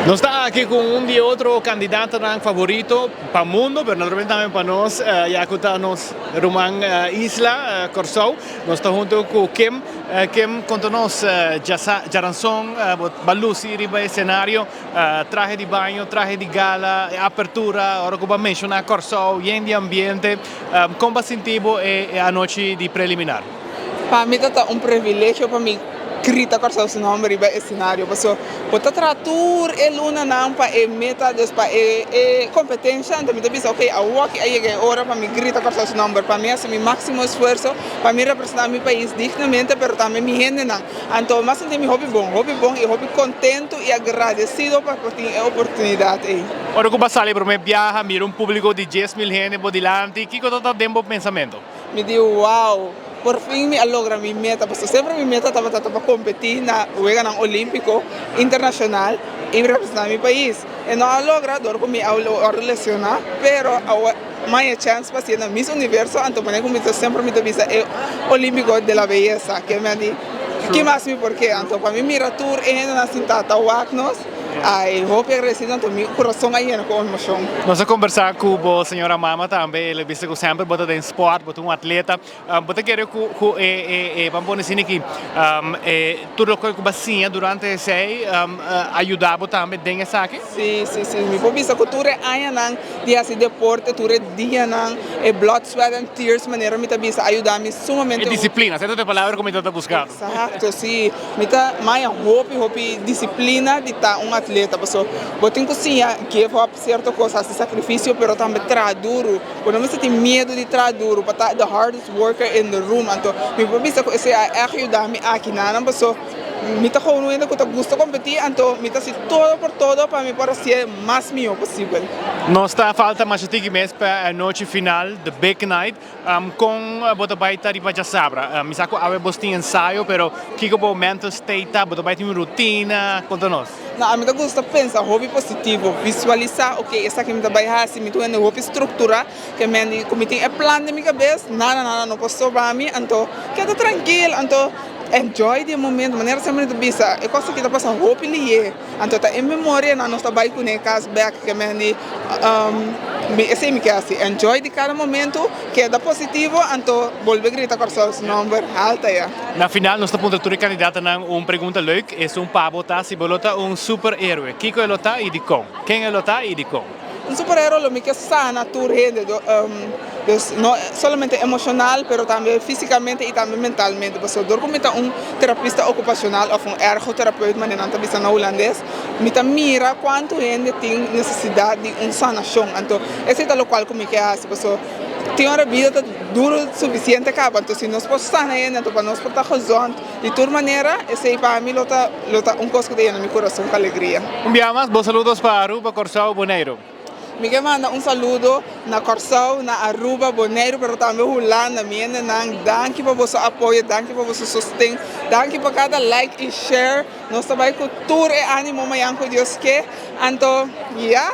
Nos ta aki cu un di otro candidatonan favorito pa mundo, pero naturalmente tambe pa nos, ya cu ta nos ruman isla, Corsou. Nos ta hunto cu Kim. Kim, conta nos, djaranson, bo ba luci riba e escenario, trahe di baño, trahe di gala, e apertura, ora cu bo a menciona Corsou, yen di ambiente. Con bo a sinti bo e anochi di preliminar? Pa mi ta un privilegio pa mi grita Kòrsou su nòmber riba e senario paso bo ta traha tur e lunanan pa e meta dus pa e e kompetensha anto mi ta bisa ok awoki a yega e ora pa mi grita Kòrsou su nòmber pa mi hasi mi máksimo esfuerso pa mi representá mi pais dignamente pero tambe mi hendenan anto mi a sinti mi hopi bon hopi bon i hopi kontentu i agradesido pa por tin e oportunidat ei. Ora ku bo a sali promé biaha mira un públiko di 10,000 hende bo dilanti kiko ta ta den bo pensamentu? Mi di wow, por fin mi a logra mi meta, pasobra semper mi meta tabata ta pa competi na Weganan Olimpico Internacional y representa mi pais. E no a logra dor cu mi a wordo lesiona, pero awo mi a chance pa haci'e na Miss Universo, anto manera cu mi ta semper mi ta bisa e Olimpico de la Belleza, ke mi a di ki mas mi por ke, anto pa mi mira tur e hendenan sinta ta wak nos. Ay, hopi agradecido anto mi corazon a yena cu emocion. Nos a conversa cu bo señora mama tambe, el a bisa cu semper bo ta den sport, bo ta un atleta. Bo ta kere cu cu e e e ban pone asina aki, e tur loke cu bo a siña durante esey a yuda bo tambe den esaki? Si, si, si. Mi por bisa cu tur e añanan di haci deporte, tur e dianan, e blood, sweat and tears manera mi ta bisa a yuda mi sumamente. E disciplina, esey ta e palabra cu mi ta buscando. Exacto, si. Mi ta maya hopi hopi disciplina di ta un atleta paso bo tin cu siña give up cierto cos, haci sacrificio pero tambe traha duro. Bo no mester tin miedo di traha duro pa ta the hardest worker in the room. Anto mi por bisa cu esey a echt yuda mi aki nanan paso mi ta gewoon un hende cu ta gusta competi anto mi ta haci todo por todo pa mi por haci'e mas miho posibel. Nos ta falta masha tiki mes pa e nochi final, the big night. Kon bo ta bai ta riba djasabra? Mi sa ku awe bos tin ensayo, pero kiko bo mental state ta? Bo ta bai tin un rutina? Konta nos. No, ami ta gusta pensa hopi positivo, visualisá, ok, esaki mi ta bai hasi, mi ta wende hopi strukturá, ke men di ku mi tin e plan den mi kabes, nada nada no por stroba mi, anto keda trankil, anto enjoy di e momento, manera semper mi ta bisa, e kos aki ta pasa hopi lihé. Anto ta e memorianan nos ta bai kuné kas bèk ke men di esei mi ke hasi, enjoy di kada momentu, keda positivo anto bolbe grita Kòrsou su nòmber halta ya. Na final nos ta puntra tur e kandidatonan un pregunta leuk, esun pa bo ta si bo lo ta un super héroe, kiko e lo ta i dikon? Ken e lo ta i dikon? Un super héroe lo mi ke sana tur hende, dus no solamente emocional pero tambe fisicamente y tambe mentalmente pasobra dor cu mi ta un terapista ocupacional of un ergotherapeut manera nan ta bisa na hulandes mi ta mira cuanto hende tin necesidad di un sanacion anto esey ta locual cu mi ke haci pasobra tin ora bida ta duro suficiente caba anto si nos por sana hende anto pa nos por ta gezond di tur manera esey pa mi lo ta lo ta un cos cu ta yena mi curason cu alegria. Un bia mas bo saludos pa Aruba, Corsou, Boneiru. Mi ke manda un saludo na Kòrsou, na Aruba, Boneiru pero tambe Hulanda. Mi hendenan, danki pa boso apoyo, danki pa boso sosten, danki pa kada like i share. Nos ta bai ku tur e animo mañan ku Dios ke. Anto, ya!